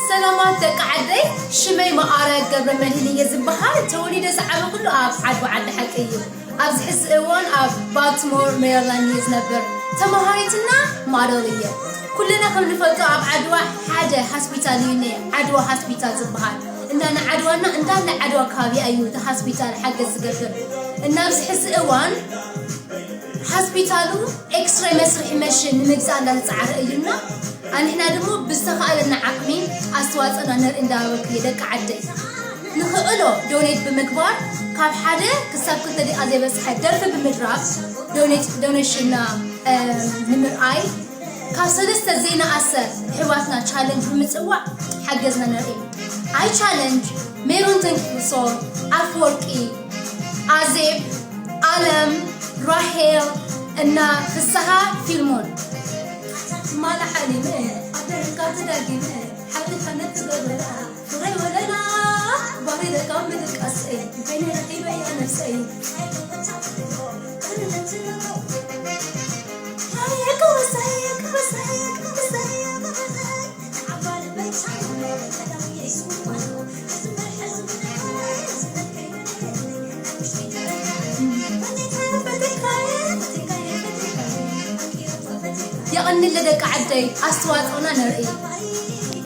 ሰላማት ደቂ ዓደይ፣ ሽመይ መኣረ ገብረ መድህን እየ ዝበሃል። ተወሊደ ዝዓበኹሉ ኣብ ዓድዋ ዓዲ ሓቂ እዩ። ኣብዚ ሕዚ እዋን ኣብ ባልቲሞር ሜሪላንድ እየ ዝነብር። ተመሃሪትና ማደል እየ። ኩልና ከም ንፈልጦ ኣብ ዓድዋ ሓደ ሆስፒታል እዩ እኒአ፣ ዓድዋ ሆስፒታል ዝበሃል። እንዳ ንዓድዋና እንዳለ ዓድዋ ከባቢ እዩ እቲ ሆስፒታል ሓገዝ ዝገብር። እና ኣብዚ ሕዚ እዋን ሆስፒታሉ ኤክስሬ መስርሒ መሽን ንምግዛእ እንዳተፃዕረ እዩና፣ ኣንሕና ድማ ብዝተኻእለና ዓቕሚ ኣስተዋፅኦና ነርኢ እንዳበልኩ እየ ደቂ ዓደይ። ንኽእሎ ዶኔት ብምግባር ካብ ሓደ ክሳብ ክልተ ደቂቃ ዘይበፅሐ ደርፊ ብምድራፍ ዶኔት ዶኔሽንና ንምርኣይ ካብ ሰለስተ ዘይነኣሰ ኣሕዋትና ቻለንጅ ብምፅዋዕ ሓገዝና ነርኢ። ኣይ ቻለንጅ ሜሮን ተንኪሶ፣ ኣፍወርቂ፣ ኣዜብ፣ ኣለም፣ ራሄል እና ፍስሃ ፊልሞን። ማላ ሓሊመ ኣብ ደረካ ተዳጊመ ሓልካ ነትገብረላ ፍቕረይ ወለላ ባሪደካ ምድቃሰይ ከይነ ረኺበያ ነፍሰይ። የቐንለ ደቂ ዓደይ ኣስተዋፅኦና ነርኢ።